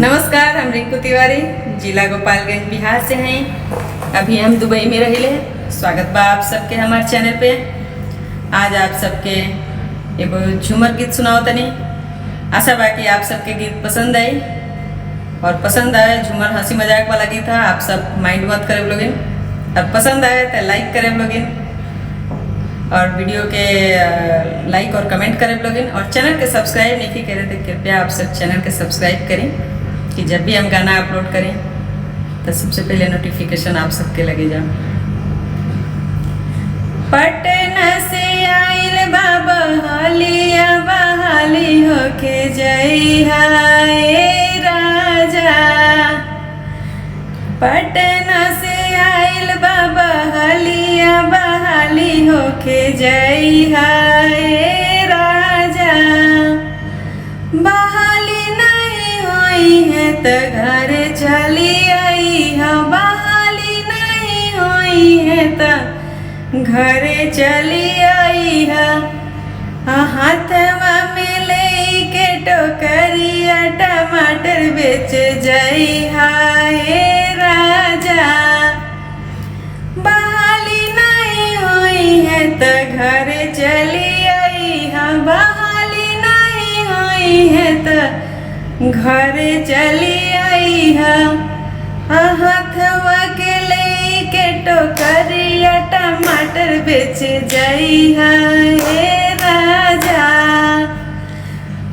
नमस्कार, हम रिंकू तिवारी, जिला गोपालगंज, बिहार से हैं। अभी हम दुबई में रहिले। स्वागत बा आप सबके हमारे चैनल पे। आज आप सबके एगो झूमर गीत सुनाओ तनी। आशा बा कि आप सबके गीत पसंद आई और पसंद आए, झूमर हंसी मजाक वाला गीत है, आप सब माइंड मत करे लोगिन। और पसंद आए तो लाइक करे लोगिन और वीडियो के लाइक और कमेंट करें लोगिन और चैनल के सब्सक्राइब नहीं करे तो कृपया आप सब चैनल के सब्सक्राइब करें कि जब भी हम गाना अपलोड करें तो सबसे पहले नोटिफिकेशन आप सबके लगे जाए। पटना से आइल बाबा हलिया बहाली होके जई हाय राजा। पटना से आइल बाबा हलिया बहाली होके जई हाय राजा। बहाली नहीं होई है त घर चली आई है, बहाली नहीं होई है त घरे चली आई है। हाथवा में ले के टोकरिया टमाटर बेच जाई हाय राजा। बहाली नहीं होई है त घरे चली आई है, बहाली नहीं होई है त घरे चली आई है। हाथवा के ले के टोकरिया टमाटर बेच जाई है राजा।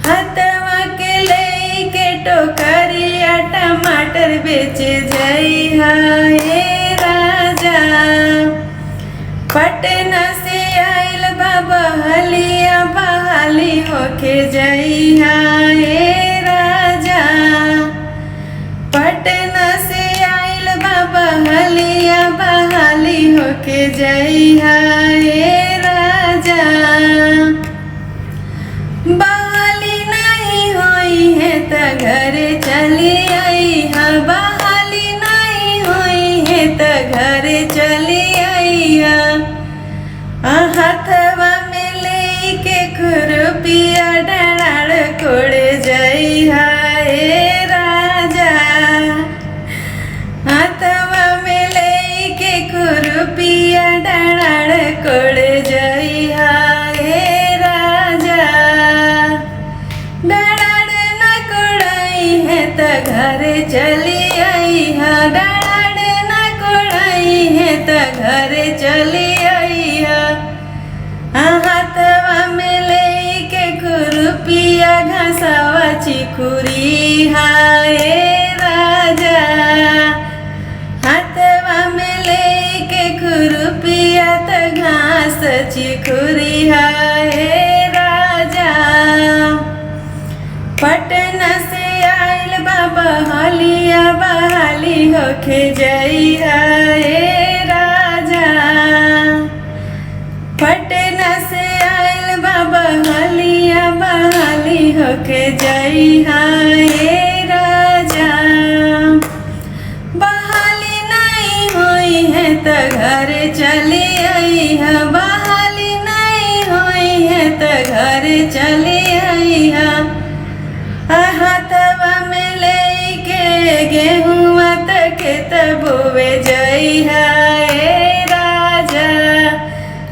हाथवा के ले के टोकरिया टमाटर बेच जाई है राजा। पटना से आइल बाबा हलिया बहाली होके जाई है राजा। पटना से आइल बाबा हलिया बहाली होके जाई है राजा। बहाली नहीं होई है त घर चली आई है, बहाली नहीं होई है त घर चली आई है। हाथवा में ले के खुरपिया डराड़ कोड़ जाई है राजा। हाथवा में ले के खुरपिया डराड़ कोड़ जाई है राजा। डराड़ न कोड़ाई है त घर चली आई है, डराड़ न कोड़ाई है त घर चली आई है। हाथवा में ले के खुरपिया घासवा चिकुरी हाय राजा। हाथवा में ले के खुरपिया त घास चिकुरी हाय राजा। पटना से आइल बाबा हलिया बहाली होके जाई हाय राजा। पटना से आइल बाबा हलिया बहाली होके जाई हाय राजा। बहाली नहीं होई है त घर चली आई है, बहाली नहीं होई है त घर चली आई है। हाथवा में ले के गेहुआ त खेत बोवे जाई है राजा।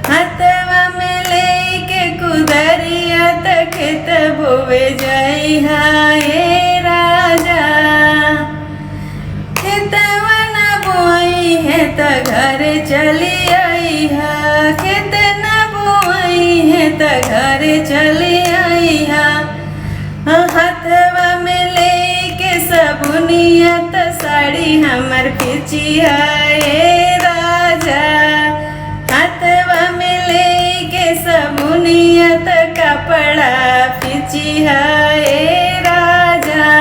हाथवा में ले के कुदरिया त खेत बोवे जाई है राजा। खेतवा न बोई है त घर चली आई है, खेत न बोई है त घर चली आई है। हाथवा में ले के सबुनिया त साड़ी हमर पिची है राजा। हाथवा में ले के सबुनिया त कपड़ा पिची है राजा।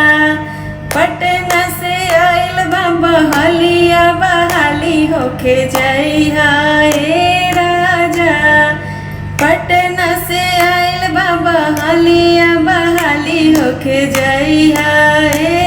पटना से आइल बाबा हलिया बहाली होके जाई है राजा। पटना से आइल बाबा हलिया बहाली होके जाई है।